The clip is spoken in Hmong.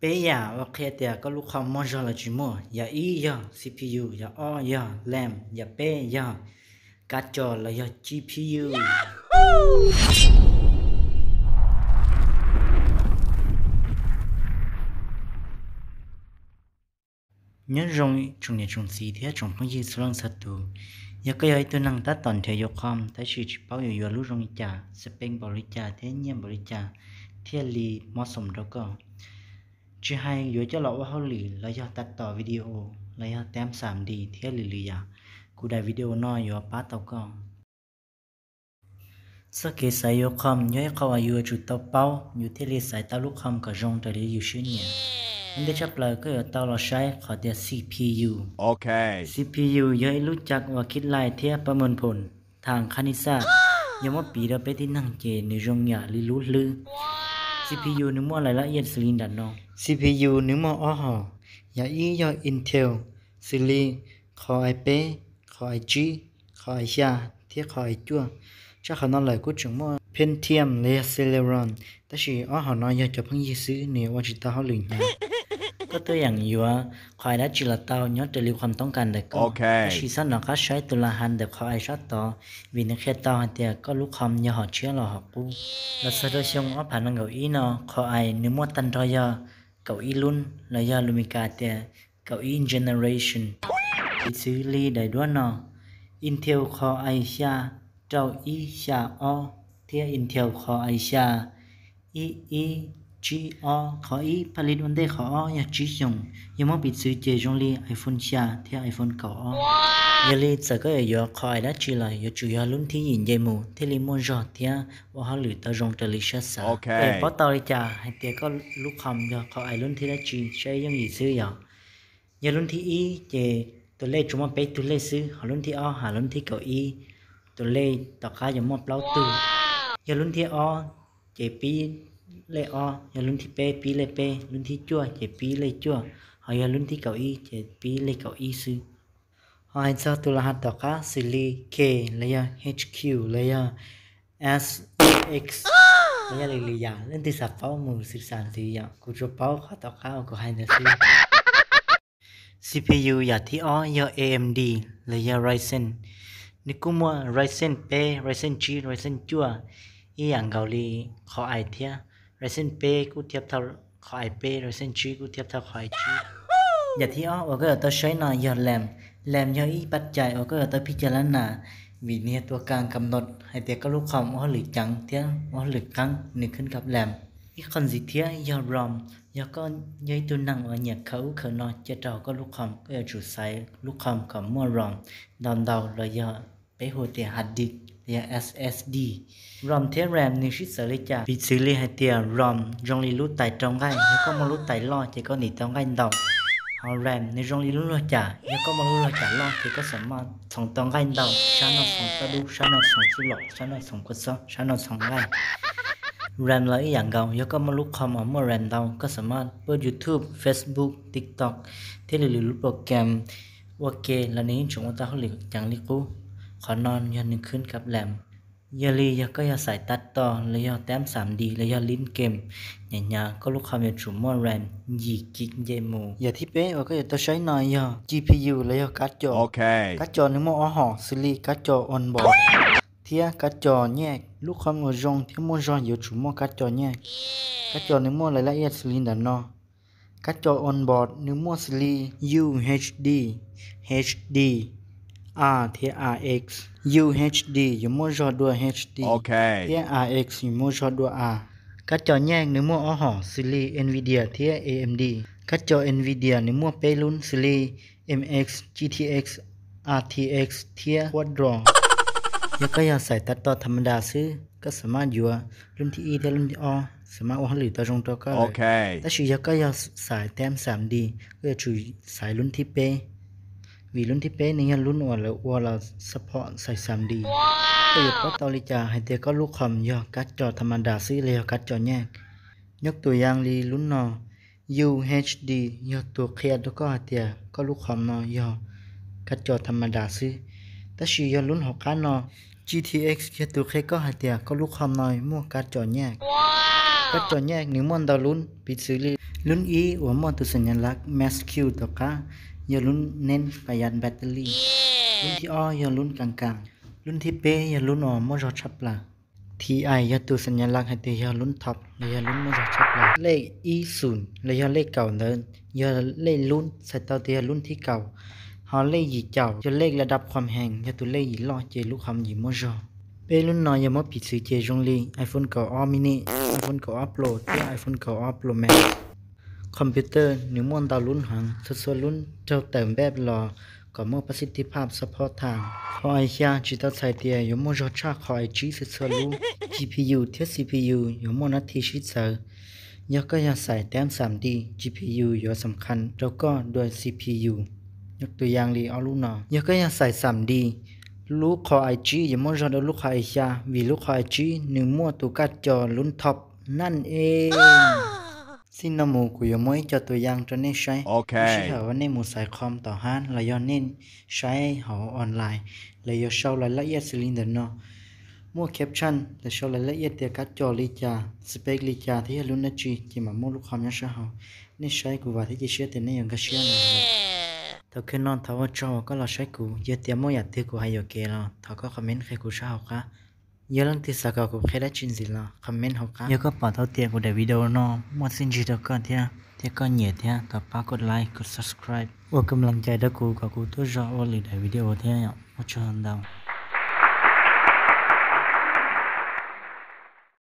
Peb yam uas qhia tias koj lub qhov muaj zog los tsis muaj, yam ib yog C P U, yam ob yog RAM, yam peb yog kav cos los yog G P U. Nyob zoo tsoom niam tsoom txiv thiab tsoom phooj ywg txhua leej txhua tus. Yog koj yog ib tug neeg tab tom nrhiav yuav qhov tab sis tsis paub yuav yuav lub zoo li cas, spec npaum li cas thiab nyiaj npaum li cas thiaj li mob xoom rau koj, tsis hais yuav coj los ua hauj lwm los yog tab tom video los yog tam xam di thiab lwm lwm yam, kuv daim video no yuav pab tau koj. Txoj kev xaiv yuav qhov yog ib qho uas yus yuav tsum tau paub yus thiaj li xaiv tau lub qhov kom zoo raws li yus siab nyiam. Ua ntej tshaj plaws koj yuav tau los saib qhov tias CPU. CPU yog ib lub caj uas kib lais thiab pab mos phom thas qha nij xaj, yog muab piv rau peb tib neeg ces nws zoo yam li lub hlwb. CPU nws muaj lais laj iaj xws li nram no. CPU nws muaj ob hom, yam ib yog Intel, xws li Core i peb, Core i tsib, Core i xya thiab Core i cuaj. Tshaj qhov no lawm kuj tseem muaj Pentium los yog Celeron, tab sis ob hom no yog cov phooj ywg xwb, nws ua tsis tau hauj lwm hnyav. Koj tuaj yeem yuav Core i dab tsi los tau nyob raws li qhov toob kas ntawm koj, tab sis txhob nco qab saib tus las has ntawm Core i sab tod, vim nws qhia tau hais tias koj lub qhov yog hom tshiab los hom qub. Los txog rau xyoo ob phav nees nkaum ib no, Core i nws muaj tag nrho yog kaum ib lub los yog lus Meskas tias kaum ib generation. Piv txwv li daim duab no, Intel Core i xya rau ib xya ob thiab Intel Core i xya ib ib tsib ob. Qhov ib pab li ua ntej qhov ob yog tsib xyoos, yog muab piv txwv ces zoo li iPhone xya thiab iPhone kaum ob. Yog li txawm koj yuav yuav Core i dab tsi los yuav tsum yog lub thib yim nce mus thiaj li muaj zog thiab ua hauj lwm tau zoo raws li siab xav. Es paub tau li cas hais tias koj lub qhov yog Core i lub thib dab tsi, saib yooj yim xwb yom. Yog lub thib ib ces tus lej tsuas muaj peb tug lej xwb, ho lub thib ob hais lub thib kaum ib, tus lej tom qab yuav muaj plaub tug. Yog lub thib ob ces pib lej ob, yog lub thib peb pib lej peb, lub thib cuaj ces pib lej cuaj, ho yog lub thib kaum ib ces pib lej kaum ib xwb. Ho hais txog tus las has tom qab xws li K los yog HQ los yog SX los yog lwm lwm yam, leej twg xav paub mus xwv xas ntxiv yom, kuv tsuas paub qhov tom qab uas kuv hais ntawd xwb. CPU yam thib ob yog AMD los yog Ryzen. Nws kuj muaj Ryzen peb, Ryzen tsib, Ryzen cuaj ib yam nkaus li Core i thiab. Ryzen peb kuj thiab tau Core i peb, Ryzen tsib kuj thiab tau Core i tsib. Yam thib ob uas koj yuav tau saib no yog RAM. RAM yog ib pab cai uas koj yuav tau phij cag lab nas, vim nws yog tua kas kam ntod hais tias koj lub qhov ua hauj lwm ceev thiab ua hauj lwm qeeb nws khwb kab RAM. Ib qho ntxiv thiab yog ROM. Yog koj yog ib tug neeg uas nyiam khaws ub khaws no cia rau koj lub qhov, koj yuav tsum xaiv lub qhov kom muaj ROM ntau ntau los yog peb hu tias hard disk los yog SSD. ROM thiab RAM nws sib txawv li cas? Piv txwv li hais tias ROM zoo li lub tais rau nqaij, yog koj muaj lub tais loj ces koj ntim tau nqaij ntau. Ho RAM nws zoo li lub luag cam, yog koj muaj lub luag cam loj ces koj xam maj txhoov tau nqaij ntau, sab no txhoov txob dub, sab no txhoov txuj lom, sab no txhoov kua txob, sab no txhoov nqaij. RAM los ib yam nkaus, yog koj muaj lub qhov uas muaj RAM ntau koj xam maj pub YouTube, Facebook, TikTok thiab lwm lwm lub program ua ke los nws yeej tseem ua tau hauj lwm ceev li qub. Qhov no yog nws khwb kab RAM. Yog li yog koj yog xaiv tab tom los yog tam xam di los yog lib game, hnyav hnyav koj lub qhov yuav tsum muaj RAM yim kib nce mus. Yam thib peb uas koj yuav tau saib no yog GPU los yog kab cos. Kab cos nws muaj ob hom xws li kab cos onboard thiab kab cos nyaj. Lub qhov uas zoo thiab muaj zog yuav tsum muaj kab cos nyaj. Kab cos nws muaj lais laj iaj xws li ntawm no. Kab cos onboard nws muaj xws li UHD, HD, R thiab RX. UHD yuav muaj zog dua HD thiab RX yuav muaj zog dua R. Kab cos nyaj nws muaj ob hom xws li Nvidia thiab AMD. Kab cos Nvidia nws muaj peb lub xws li MX, GTX, RTX thiab Quadro. Yog koj yog xaiv tab tom tham ma das xwb, koj xam maj yuav lub thib ib thiab lub thib ob, xam maj ua hauj lwm tau zoo rau koj lawm. Tab sis yog koj yog xaiv tam xam di, koj yuav tsum xaiv lub thib peb, vim lub thib peb nws yog lub uas lawv ua los support xaiv xam di. Koj yuav paub tau li cas hais tias koj lub qhov yog kab cos tham ma das xwb los yog kab cos nyaj? Nyob tus yam li lub no, UHD yog tus qhia rau koj hais tias koj lub qhov no yog kab cos tham ma das xwb. Tab sis yog lub hauv qab no, GTX yog tus qhia koj hais tias koj lub qhov no muaj kab cos nyaj. Kab cos nyaj nws muaj ntau lub, piv txwv li Lub ib uas muaj tus xas nyas laj Max Q tom qab yog lub nen pab yaj battery. Lub thib ob yog lub kam kam. Lub thib peb yog lub uas muaj zog tshaj plaws. Thib ib yog tus xas nyas laj hais tias yog lub top los yog lub muaj zog tshaj plaws. Lej ib xum los yog lej kaum ntawd yog lej lub txhais tau tias yog lub thib kaum. Ho lej yim caum yog lej laj dab qhuam heev, yog tus lej yim loj ces lub qhov yim muaj zog. Peb lub no yog muab piv txwv ces zoo li iPhone kaum ob mini, iPhone kaum ob Pro thiab iPhone kaum ob Pro Max. Computer nws muaj ntau lub heev, txhua txhua lub raug tawm npej los kom muaj positive pab support tag. Qhov i xya tsis tau txhais tias yuav muaj zog tshaj qhov i tsib txhua txhua lub. GPU thiab CPU yuav muaj nab thi sib txawv. Yog koj yog xais teeb xam di, GPU yuav xam khas rau koj dua CPU. Yog tus yam li ob lub no, yog koj yog xais xam di, lub qhov i tsib yuav muaj zog dua lub qhov i xya, vim lub qhov i tsib nws muaj tus kaj co lub top nan e. Txij no mus kuv yuav muaj ib co tus yam rau nej saib. Sij hawm uas nej mus xaiv qhov tom hab los yog nej saib hauv online, lawv yuav sau lais laj iaj xws li ntawm no. Muaj caption lawv sau lais laj iaj tias kab co li cas, spec li cas thiab yog lub dab tsi ces mam muaj lub qhov nyob sab hauv. Nej saib kuv vam thiab cia siab tias nej yuav nkag siab no. Thaum kawg no thov ua tsaug uas koj los saib kuv, yog tias muaj yam twg kuv hais yuam kev los thov koj comment qhia kuv sab hauv qab. Yog leej twg xav kom kuv qhia dab tsi ntxiv los comment hauv qab. Yog koj pom tau tias kuv daim video no muaj txiaj ntsig rau koj thiab, thiab koj nyiam thiab thov pab koj like, koj subscribe ua kam lees cai rau kuv kom kuv tuaj zog ua lwm daim video thiab. Ua tsaug ntau.